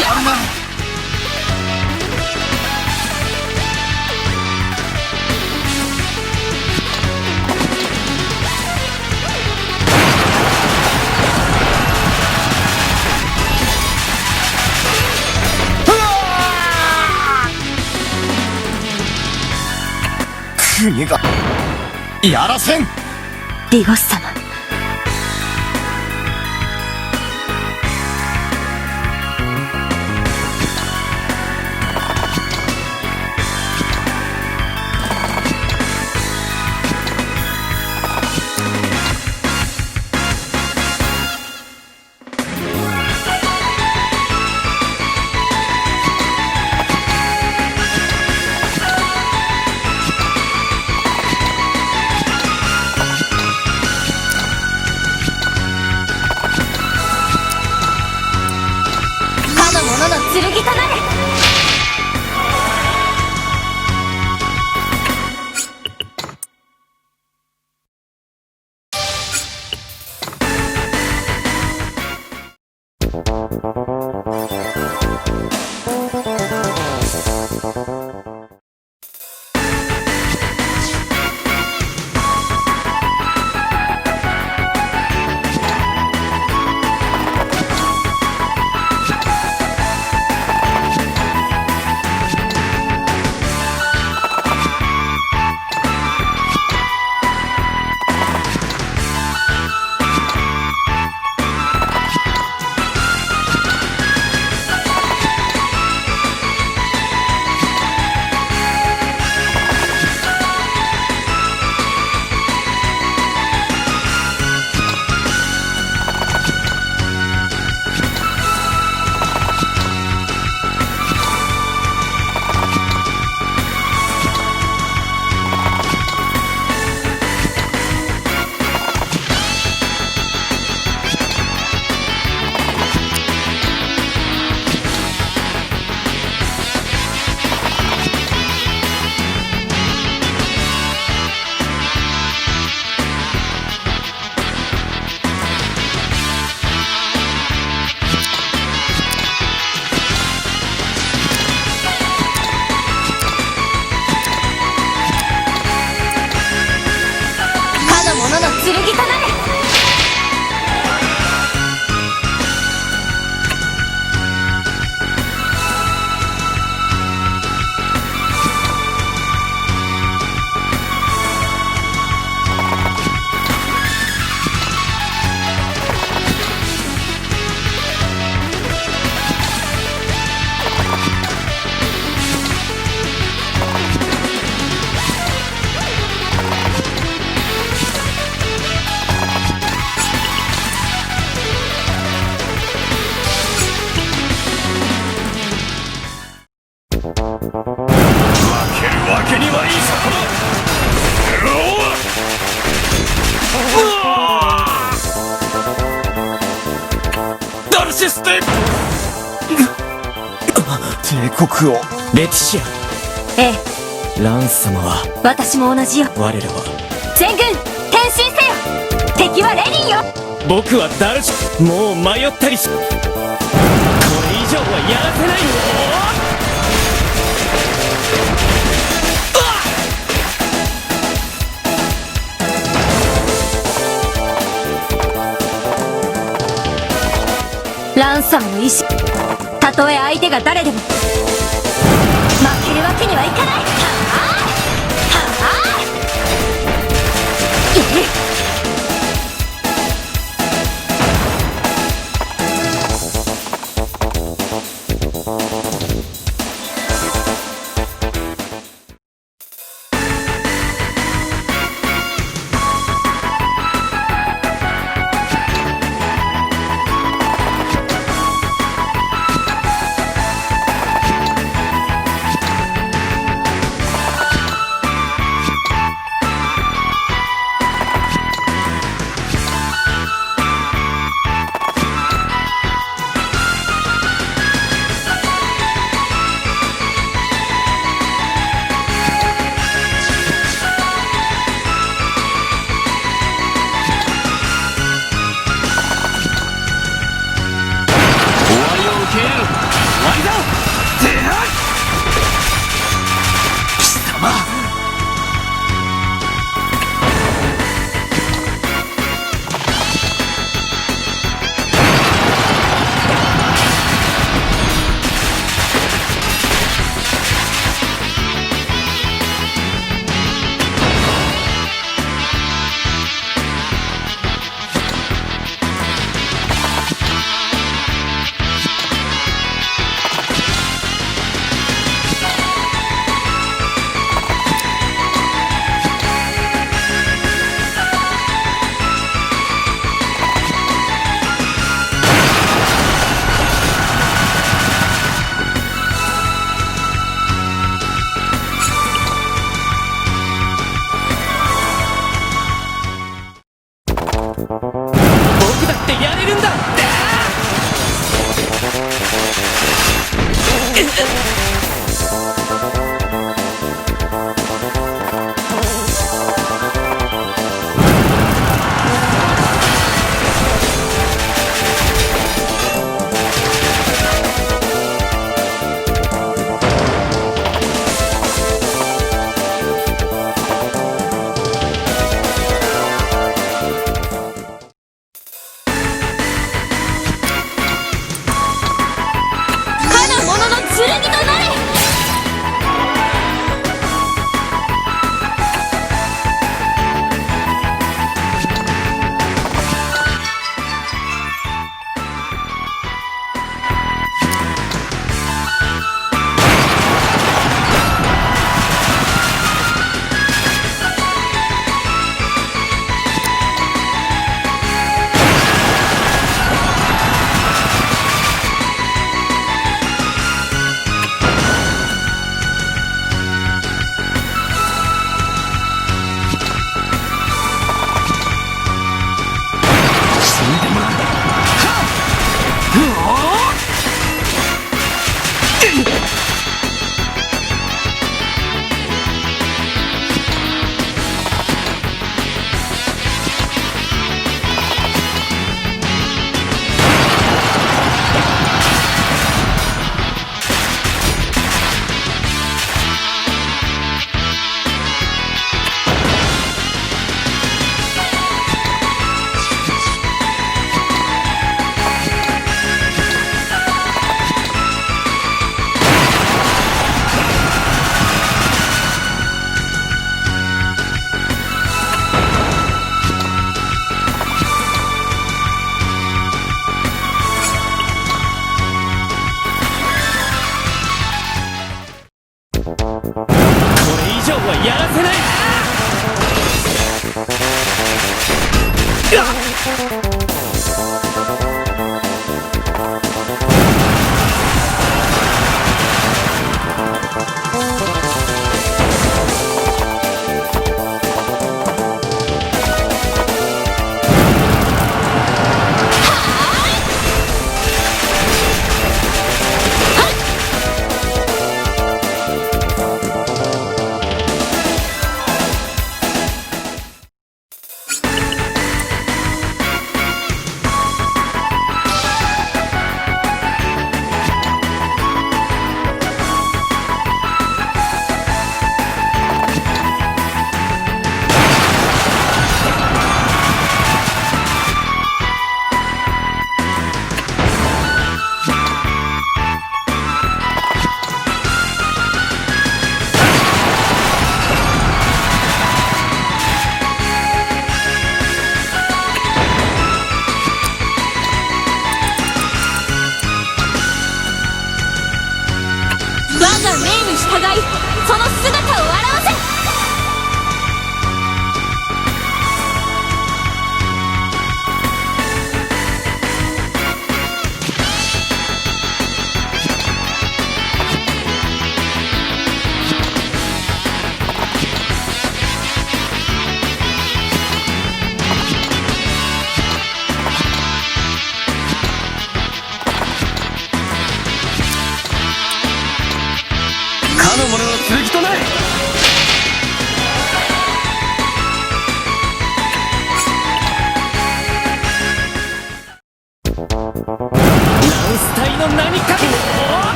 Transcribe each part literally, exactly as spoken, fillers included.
やるな。国がやらせん。ディゴス様。かの者の剣となれ。 かの者の剣となれ。 負けるわけにはいかん。うわあ！ダルシステ！帝国王。レティシア。ええ。ランス様は。私も同じよ。我らは。全軍、前進せよ。敵はレニンよ。 僕はダルシ、もう迷ったりし、これ以上はやらせない。ランサムの意志、たとえ相手が誰でも負けるわけにはいかない。はあ、はあ。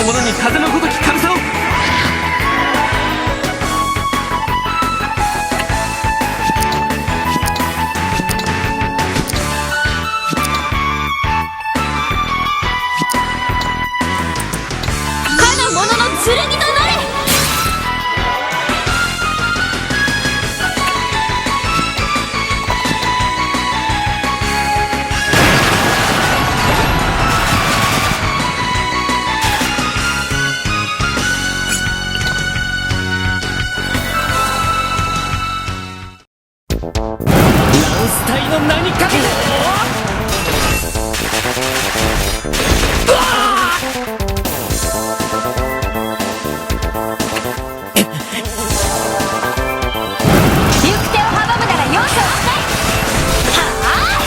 者に風のごとき神さを。かの者の剣となれ。ランス隊の名にかけて。行く手を阻むなら容赦はない。はあ。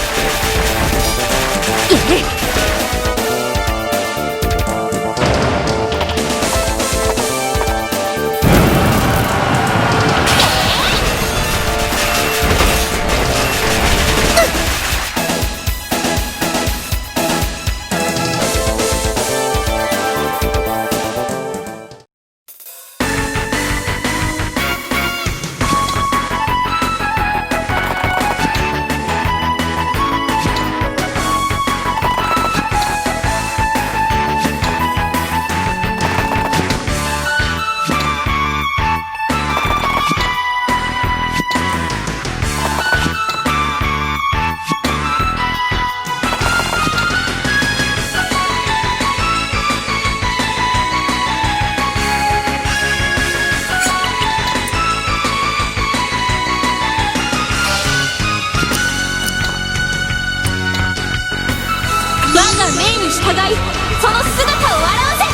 我が命に従い、その姿を現せ。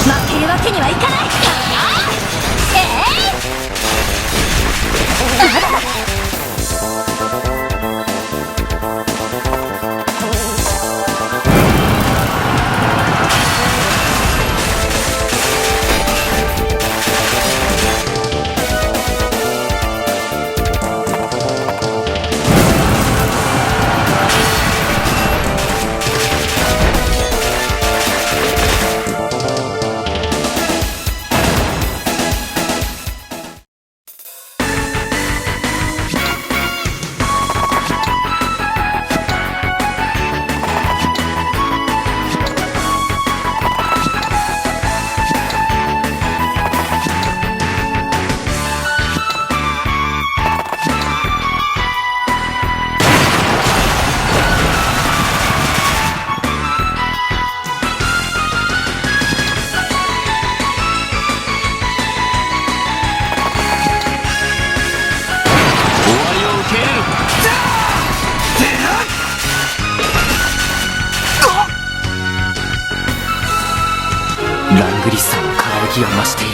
負けるわけにはいかない。えい！終わりを受け入れる。ラングリスさんの輝きが増している。